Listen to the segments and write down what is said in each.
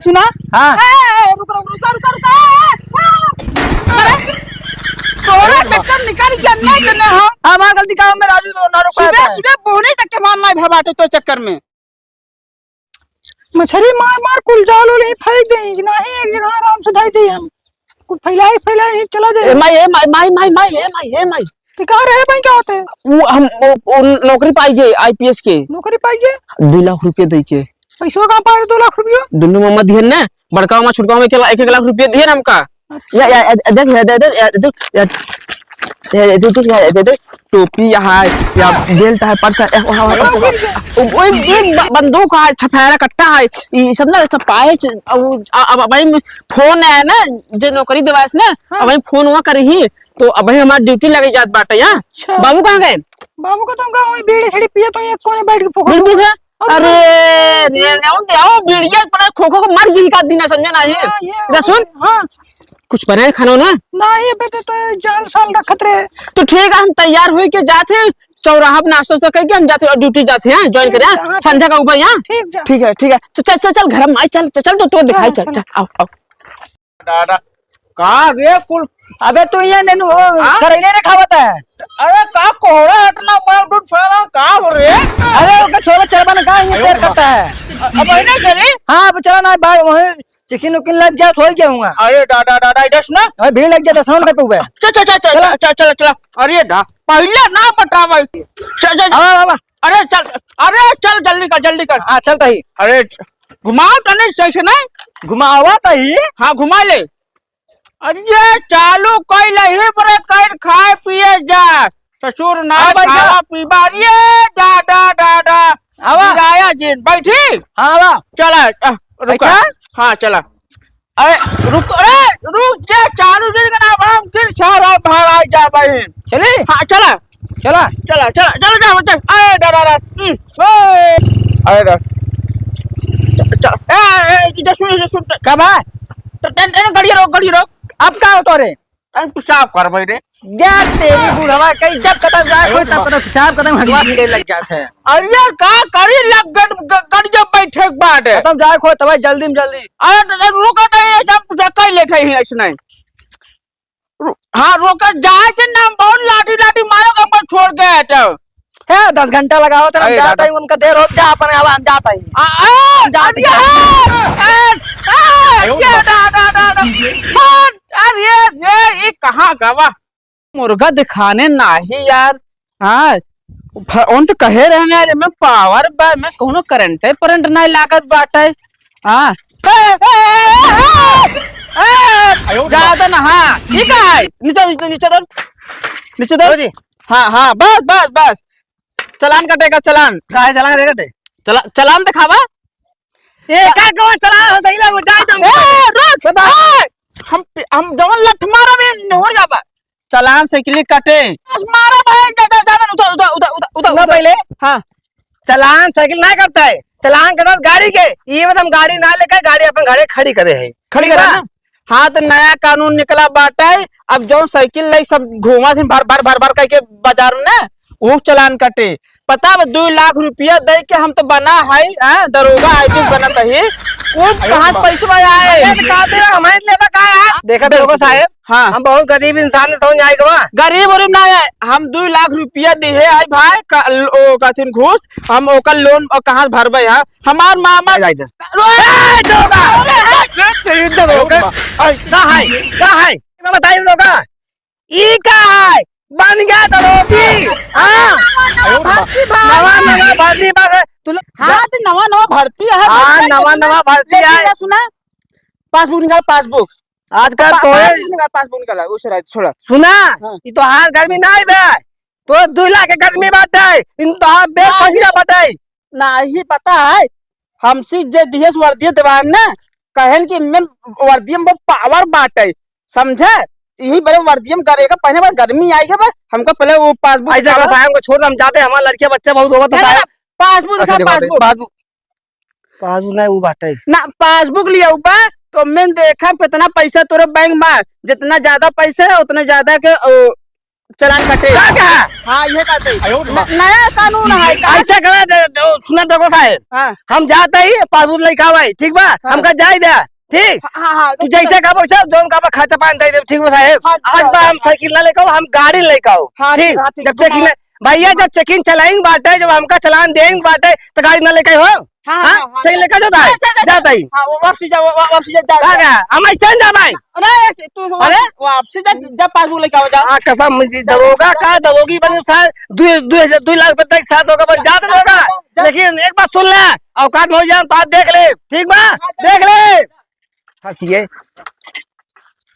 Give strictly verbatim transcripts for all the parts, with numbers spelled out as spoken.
सुना? हाँ। ए, ए, रुक, रुक, रुक, रुक, रुक, ए, ए, अरे, तोरा चक्कर निकाल के अन्ना जने हो। हमार गलती का, मैं राजू ना रुका सुबह, था। सुबह बोने तक के मान नाहीं भर बाटे तो चक्कर में। मछरी मार मार कुल जाल उल ही फेंक देई, नाहीं एक जगह आराम से धई देई हम। कुल फैलाई फैलाई ही चला जाई। ए माई, ए माई, माई, माई, माई, ए माई, ए माई। ते कहाँ रहे भाई, क्या होते? वो हम, वो, वो नौकरी पाई गए आईपीएस के। नौकरी पाई गए? दो लाख रुपये दे के। पैसवा कहाँ पाए दो लाख रुपया? दुनू मामा दिहन ना, बड़का मामा छोटका मामा एक, एक लाख रुपया दिहन हमका। अच्छा। या, या, या, देख, या, दे, दे, या, दे, या, या, दे, दे, या, दे, दे, टोपी यहाँ है, या बेल्ट है, पर्स है, ए, वहाँ, वहाँ, पर्स है। ओ, ओ, एक, एक ब-, बंदूक है, छफेरा कट्टा है, ई सब ना, सब पाए, च-, अब, अब, अब भाई फोन है ना, जे नौकरी देवास ना, हाँ। अब भाई फोन हुआ करी ही, तो अब भाई हमार ड्यूटी लगे जात बाटे, हाँ? अच्छा। बाबू कहाँ गए? बाबू का तो हम कहा, वही बीड़ी छड़ी पिए तो एक कोने बैठ के फोकट बीड़ी पीत है? अरे, अरे, रे, जाओ, जाओ, बीड़िया पड़ा, खो खो के मर जी का दिन है, समझे ना ये? हाँ, ये इधर सुन। हाँ। कुछ बनाए खाना ना? ना, ये बेटे तो जाल साल रखत रहे। तो ठीक है, हम तैयार होई के जाते हैं, चौराहा पे नाश्ता उस्ता करके हम जाते हैं, ड्यूटी जाते हैं, ज्वाइन ठीक करें, है, हाँ, संझा का ऊपर यहाँ। ठीक जा। ठीक है, ठीक है, चल, चल, चल, चल, घर में आई, चल, चल, चल, तो, तो दिखाई, हाँ, चल, चल। चल, आओ, आओ। दादा, का रे कुल? अबे तू ये नेनु हो, हाँ? करैले रे खावत है। अरे का कोहरा हटना मार दूध फैला, का हो रे? अरे ओके छोला चरबा ना, का ये पेट करता है? अ-, अब है ना चली? हाँ, अब चला ना, बाहर वहीं चिकन उकिन लग जात, हो गया हुआ। अरे दादा, दादा, इधर सुना। अरे भीड़ लग जाता, साउंड पे हुआ। चल, चल, चल, चल, चला। चल, चल, चला। अरे दा, पहले ना पटावा। चल, चल, चल। आवा, आवा। अरे चल, अरे चल, जल्दी कर, जल्दी कर। हाँ, चलता ही। अरे घुमाओ तनी सही से नहीं। घुमावा तो ही। हाँ, घुमा ले। अरे चालू कइले ही बरे कइल खाए पिए जा। ससुर ना हाँ, बैठा। खावा पीबा। अरे दादा, दादा। आवा। गिराया जिन। बैठी? हाँ, आवा। चला, अ, रुका। बैठा? हाँ, चला। अरे, रुक, अरे, रुक, जे चालू जिन का नाम हम गिर सारा भाड़ा जा भाई। चली? हाँ, चला। चला। चला, चला, चला, चला, चला। अरे, दादा, दादा। हम्म, ओए। अरे, दादा। चल, चल। ए, ए, इधर सुन, इधर सुन। का बा? तो टेन, टेन, गाड़ी रोक, गाड़ी रोक। अब का हो तोरे? अरे, पेशाब करबै रे। जा तेरी बुढ़वा, कहीं जब कदम जाए कोई तब कदम पेशाब कदम हगवा से लग जात है। अरे, का करी लग गड़, ग-, गड़ जब बैठे के बाद। कदम जाए कोई तब जल्दी में जल्दी। अरे, तो, तो रुको तो ये सब कुछ कर लेते हैं ऐसे नहीं। रु-, हाँ, रोका, जाए के नाम बहुत लाठी, लाठी मारो, हमको छोड़ के आए तो। हे, दस घंटा लगाओ, तो हम अरे जाता दादा। ही, उनका देर हो जा, अपन आवा, हम जाता ही। आ, आ, हम जाता अरे, ही। आ, आ, आ, अरे ये दादा, दादा। मार, अरे, ये, ये कहाँ गवा? मुर्गा दिखाने नाही यार। हाँ, फ-, उन तो कहे रहने यार, मैं पावर बा, मैं कोनो करंटे परंट नाही लागत बाटे। हाँ। ए, ए, ए, ए, ए, ए, ज्यादा ना, हाँ, ठीक है, नीचे, नीचे, नीचे दो, नीचे दो। लो जी। हाँ, हाँ, बस, बस, बस, चलान कटेगा, चलान। काहे चलान रे कटे? चला-, चलान दिखावा। ए, का कहो, चलान हो, सही लागो, जाए दो। ए, रुक, बता। ए, हम, हम जवन लठ मारा भी नहीं हो जाबा। चलान साइकिल कटे। बस मारा भाई, जा, जा, जा, उधर, उधर, उधर, उधर, उधर, सुनो उधर। पहले। हाँ। चलान साइकिल ना करता है, चलान करता है गाड़ी के। ये मतलब गाड़ी ना लेकर गाड़ी अपन घरे खड़ी करे है। खड़ी ठीक करे बा? ना? हाँ, तो नया कानून निकला बाटे, अब जौन साइकिल लाई सब घूमा थे भर, भर, भर, भर करके बाजार में, वो चलान कटे। पता बा, दो लाख रुपया दे के हम तो बना है, हाँ, दरोगा आईपीएस बनत ही। वो कहाँ से पैसा आए? अरे, तो का दे, हमारे लेबा का यार? देखा दरोगा साहब, हाँ। हम बहुत गरीब इंसान है, समझ आए गवा? गरीब उरीब ना है, हम दो लाख रुपया दिहे है भाई, का, ओ, कथिन घूस, हम ओकर लोन और कहाँ से भरबे है? हमार मामा जाए दे। ए, दरोगा! ए, दरोगा! का है? का है? बताइए दरोगा। ई का है? बन गया दरोगी। हाँ। नवा, नवा भर्ती बा। नवा, नवा भर्ती बा। तू लोग हाँ, तो नवा, नवा भर्ती है, हाँ, भर्ती है, नवा, लेकिन नवा भर्ती लेकिन है। ये सुना, पासबुक निकाल, पासबुक। आजकल पा-, तो पासबुक निकाल, पासबुक निकाल, उसे राइट छोड़ा। सुना, हाँ। ये तो हार गर्मी ना आइबे। तो दो लाख के गर्मी बाटे, इन तो हाथ बेल हाँ। पहिरा बाटे। नाही पता है, हमसे जे दिहेस वर्दिये देवान ना, कहेन कि मेन वर्दिये में पावर बाटे, समझे? यही बरे वर्दिये में करेगा, पहने बाद गर्मी आएगा बा, हमको पहले वो पासबुक ऐसे निकालो। का साहब को छोड़ दे, हम जाते हैं, हमारा लड़किया बच्चा बहुत होगा तो नहीं, साहब। नहीं, पासबुक अच्छा, दिखा, दिखा दे, पासबुक। पासबुक। पासबुक नहीं, वो बाटे। ना, पासबुक लिया ऊपर, तो मैं देखा कितना पैसा तोरे बैंक में, जितना ज्यादा पैसा है, उतने ज्यादा के, ओ, चालान कटे। का कहा? हाँ, ये कहते हैं। न-, नया कानून है का? ऐसे करा दे, दे, सुना दरोगा साहेब। हाँ। हम जात ही, पासबुक लेके आवे, ठीक बा? हाँ। हमका जाए दे, ठीक? हाँ, हाँ, हाँ, तू जैसे कहबो, वैसे जौन कहबो, खर्चा पानी दे दे, ठीक बा साहेब? हाँ, ठीक आज बा। बा हम साइकिल ना लेके आओ, हम गाड़ी लेके आओ, हाँ, ठीक? ठीक, हाँ, ठीक, जब चेकिंग, भैया, जब चेकिंग चलाएंगे बाटे, जब हमका चालान देंगे बाटे, तो गाड़ी ना लेके हो? हाँ, हाँ? हाँ, हाँ, सही जा। लेके जाता है? हाँ, जा, जा, जा। जाता ही। हाँ, वो वापसी जा, वो, वो वापसी जा, जा, का जा। का? हम ऐसे ही जाबे। अरे, तू वो अरे? वापसी जा, जा पासबुक लेके आओ, जा। हाँ, कसम, दरोगा का, दरोगी बने सार, दू, दू हजार, दू लाख रुपए तक साथ होगा, बन जाते दरोगा। जा, जा। लेकिन एक बात सुन ले, औकात में हो जाए, बात देख ले, ठीक बा? हाँ, जा। देख ले। फंसिए।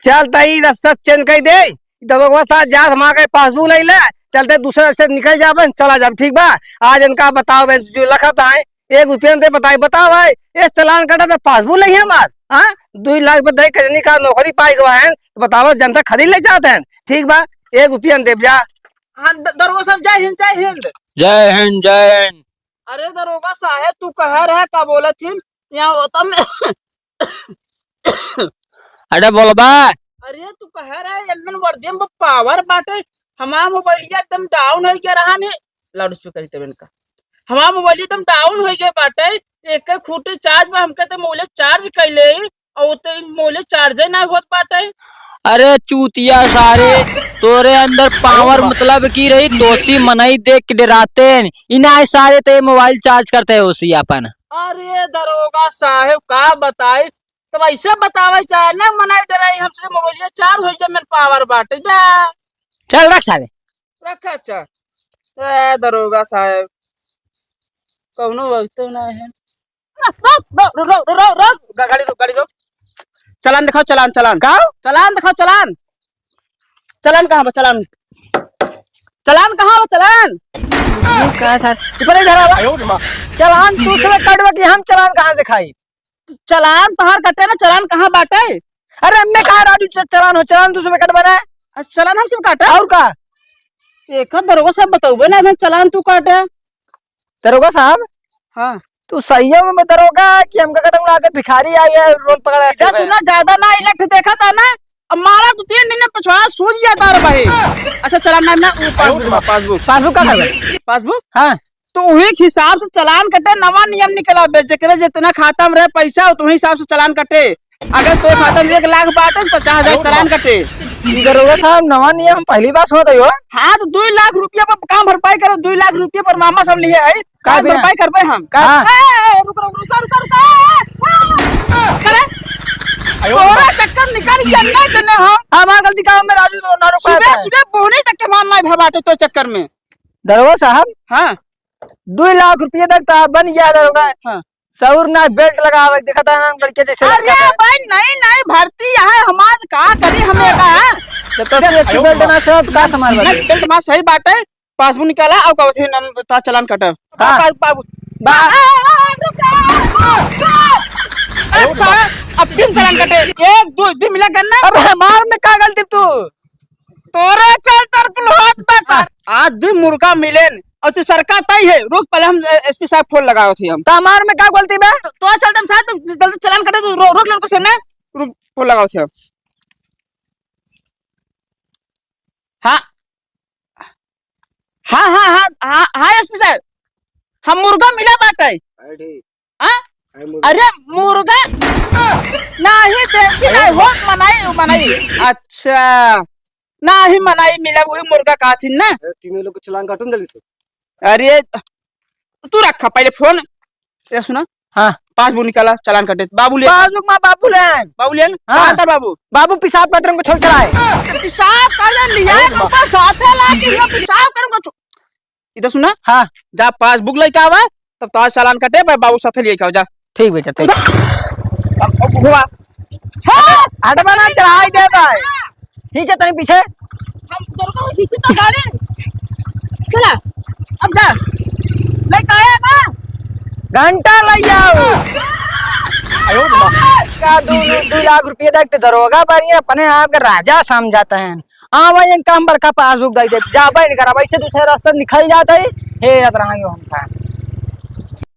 चल तई रास्ता चेंज कर दे। दरोगा साहब जात हमार के पासबुक नहीं ले, चलते दूसरे रास्ते निकल जाबे, चला जाब, ठीक बा? आज इनका बताओ बे, जो लखत आए, एक रुपया दे बताई, बताओ भाई, ये चालान कटा तो पासबुक नहीं है हमार, हाँ? दो लाख पे दे कजनी का नौकरी पाई गवा है, तो बताओ जनता खरीद ले जाते हैं, ठीक बा? एक रुपया दे जा। हाँ, द-, दरोगा साहब, जय हिंद, जय हिंद। जय हिंद, जय हिंद। अरे दरोगा साहेब, तू कह रहा का बोलत हिन? यहाँ होता में अरे बोलबा। अरे तू कह रहा है, एमन वर्दी में पावर बाटे, हमार मोबाइलिया एकदम डाउन हो गया रहा ने, लाउड स्पीकर ही तबे इनका, हमार मोबाइल एकदम डाउन हो गया बाटे, एक खूंटी चार्ज में हमके तो मोबाइल चार्ज कैले, और तो मोबाइल चार्ज ना होत बाटे। अरे चूतिया सारे, तोरे अंदर पावर मतलब की रही, दोषी मनई देख के डराते हैं। इनाय सारे ते मोबाइल चार्ज करते हैं उसी अपन। अरे दरोगा साहेब, का बताई, तब ऐसे बतावे चाहे ना, मनई डराई हमसे, मोबाइलिया चार्ज हो जाए, मेरे पावर बाटे जा। चल रख सारे। रखा अच्छा। ए दरोगा साहेब, कौनो वक्त ना है। रोक, रोक, रोक, रोक, रोक, रोक, गा-, गाड़ी रोक, गाड़ी रोक। चालान दिखाओ, चालान, चालान। का? चालान दिखाओ, चालान। चालान कहाँ बा, चालान? चालान कहाँ बा, चालान? ये का सार? ऊपर इधर आवा। चालान तू से कटवा कि हम चालान कहाँ से खाई? चालान तोहार कटे ना, चालान कहाँ बाटे? अरे, हमें कहा राजू च-, चालान हो, चालान तू से कटवा ना है? अच्छा, चालान हमसे काटे? और का? एक दरोगा साहब बतौबे ना, अबे चालान तू काटे। दरोगा साहब? हाँ। तू सही में दरोगा कि हमका कहता हूँ, आके भिखारी आई है, रोल पकड़ा है इधर सुना, ज्यादा ना इलट देखा था ना, अब मारा तू तीन दिन में पछवाड़ा सूज गया तार भाई। अच्छा, चला ना, ना, वो पासबुक बा, पासबुक। पासबुक का करबे? पासबुक? हाँ। तो वही हिसाब से चालान कटे, नवा नियम निकला बे, जेकरे जितना खाता में रहे पैसा, उतने हिसाब से चालान कटे। अगर तो खाता में एक लाख बाटे, तो पचास हजार चालान कटे। ई दरोगा साहब, नवा नियम हम पहली बार सुनत हई हो। हाँ, तो दो लाख रुपया पर काम भरपाई करो, दो लाख रुपया पर मामा सब लिए है। का काम बिना? भरपाई करबे हम। का? हाँ। ए, ए, रुक, रुक, रुक, रुक, रुक, ए, ए, करे? तोरा चक्कर निकाल के अंदर जने हम। हमार गलती का, मैं राजू ना रुक सुबह, पाता है। सुबह बोने तक के मान नहीं भर बाटे तो चक्कर में। दरोगा साहब। हाँ। दो लाख रुपया तक तो बन गया दरोगा। हाँ। सौर ना बेल्ट लगावे, देखा था ना लड़के जैसे अरे लड़का था। भाई, नहीं, नहीं, भर्ती है हमार, का करी हमें का? तो तो सिर्फ बेल्ट ना सब का संभाल नहीं, बाटे। बेल्ट मार सही बाटे। पासबुक निकाला और कहत है, "नाम तो चालान कटा।" हाँ। पास-, पास-, बा- आ, आ, आ, रुक, रुक, रुक। अच्छा, अब तीन चालान कटे, एक, दो, दो मिला गन्ना। अब हमार में का गलती तू? तोरे चलते कुल होत बा, सर। आज दो मुर्गा मिलेन और तू सरकार तय है। रुक, पहले हम, ए, एसपी साहब फोन लगावत ही हम। तो हमार में का गलती बा? तो, तो चलते हम साहब, तो जल्दी चालान कटे, तो रो-, रोक ले उनको से ना। रुक, फोन लगावत ही हम। हाँ। हाँ, हाँ, हाँ, हाँ, हाँ, एसपी साहब, हम मुर्गा मिला बाटे। अरे ठीक। हाँ? अरे मुर्गा। अरे मुर्गा, नाही देसी, नाही हो, मनई, मनई। अच्छा, नाही मनई मिला, वही मुर्गा कहथिन ना। अरे तीनों लोग के चालान काटून जल्दी से। अरे, तू रखा पहले फोन। ये सुना? हाँ। पासबुक निकाला, चालान कटे। बाबू ले। पासबुक मा बाबू ले। बाबू ले। हाँ। कहाँ था बाबू? बाबू पेशाब करत रहे, हमको छोड़ चला है। पेशाब कर ले, लिया अरे के ऊपर साथे ला के यो पेशाब कर, हमको छो-, इधर सुना? हाँ। जा पासबुक लेके आवा, तब तो आज चालान कटे, भाई बाबू साथे लेके आओ, जा। ठीक बेटा, ठीक। उधर। अब, अब हुआ। हाँ। हटवा ना, चढ़ाई दे भाई। खींचे तनी पीछे। हम दरोगा को खींचे तो गाड़ी। चला, अब जा। लेके आया ना? घंटा ले आओ। आयो माँ। का दू, दू लाख रुपया देखते दरोगा बढ़िया अपने आप के राजा समझत हैं। हाँ भाई, इनका हम बड़का पासबुक दे दे। जा भाई, इनका वैसे दूसरे रास्ते निकल जाते ही। हे रत रहा हम था।